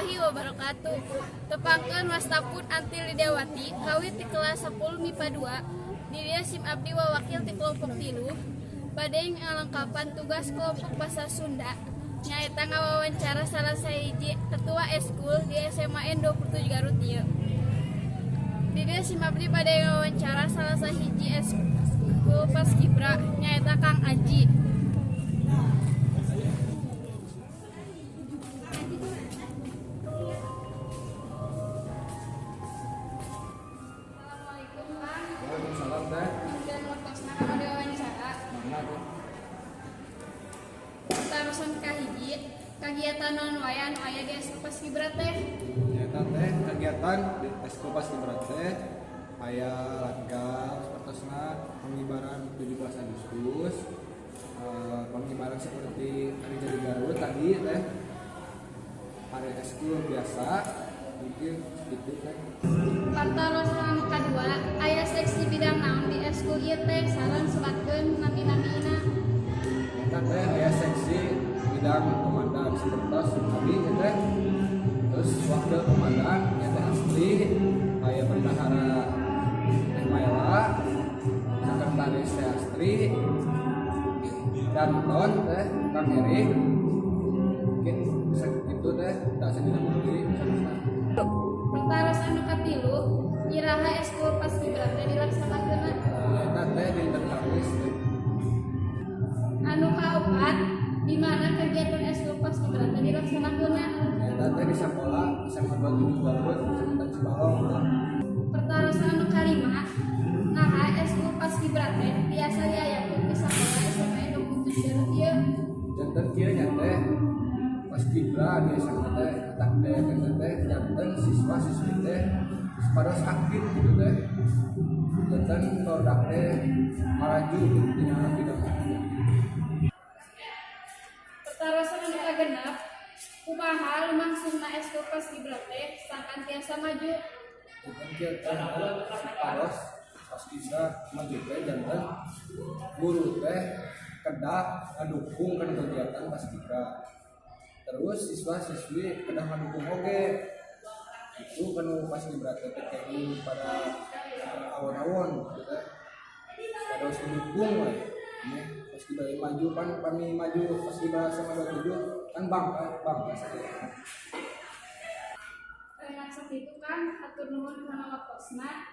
Warahmatullahi wabarakatuh. Tepangkeun wastapun Anti Lidiawati kawit di kelas 10 MIPA 2. Di dieu sim abdi wawakil ti kelompok 3 bade ngalengkapan tugas kelompok bahasa Sunda, nyaeta ngawawancara salah sahiji ketua eskul di SMA N 27 Garut ieu. Di dieu sim abdi bade ngawawancara salah sahiji eskul Paskibra, nyaeta Kang Aji. Assalamualaikum, Kang. Waalaikumsalam, Teh. Dan waktosna kanggo diwawancara. Mana teh? Patarosan kahiji, kagiatan naon wae anu aya di eskul Paskibra teh? Nyaeta teh kegiatan di eskul Paskibra teh aya latgab sapertosna pengibaran 17 Agustus, pengibaran seperti hari jadi Garut tadi teh, hari eskul biasa, mungkin segitu teh. Patarosan anu kadua, aya seksi bidang naon di eskul ieu teh sareng sebatkeun nami-namina? Nyaeta teh aya seksi bidang komandan sepertos abdi teh, terus wakil komandan nya teh asli, aya bendahara Teh Maela, sekretaris Teh Astri, danton teh Kang Erik. Mungkin segitu teh, tak sedih deui sama. Patarosan anu katilu, iraha eskul Paskibra teh dilaksanakeunna? Nyaeta teh dinten Kamis teh. Anu kaopat, di mana kegiatan eskul Paskibra teh dilaksanakeunna? Nyaeta teh di sekolah SMA 27 Garut, Kecamatan Cibalong teh. Patarosan anu kalima, naha eskul Paskibra teh biasa diayakeun di sakola SMA 27 Garut ieu? Janten kieu nya teh, Paskibra di SMA teh tak diayakeun teh janten siswa siswi teh pados aktif gitu teh, janten barudak teh maraju gitu dina bidang. Patarosan anu kagenep, kumaha lumangsungna eskul Paskibra teh sangkan tiasa maju? Janten kieu teh, pados Paskibra maju teh janten guru teh kedah ngadukung kan kegiatan Paskibra, terus siswa siswi kedah ngadukung oge itu kan. Paskibra teh kenging pada awon-awon gitu teh, pada mendukung we. Ini Paskibra yang maju kan, kami maju Paskibra SMA 27 kan bangga bangga saya. Enak sakitu, Kang, hatur nuhun kana waktosna.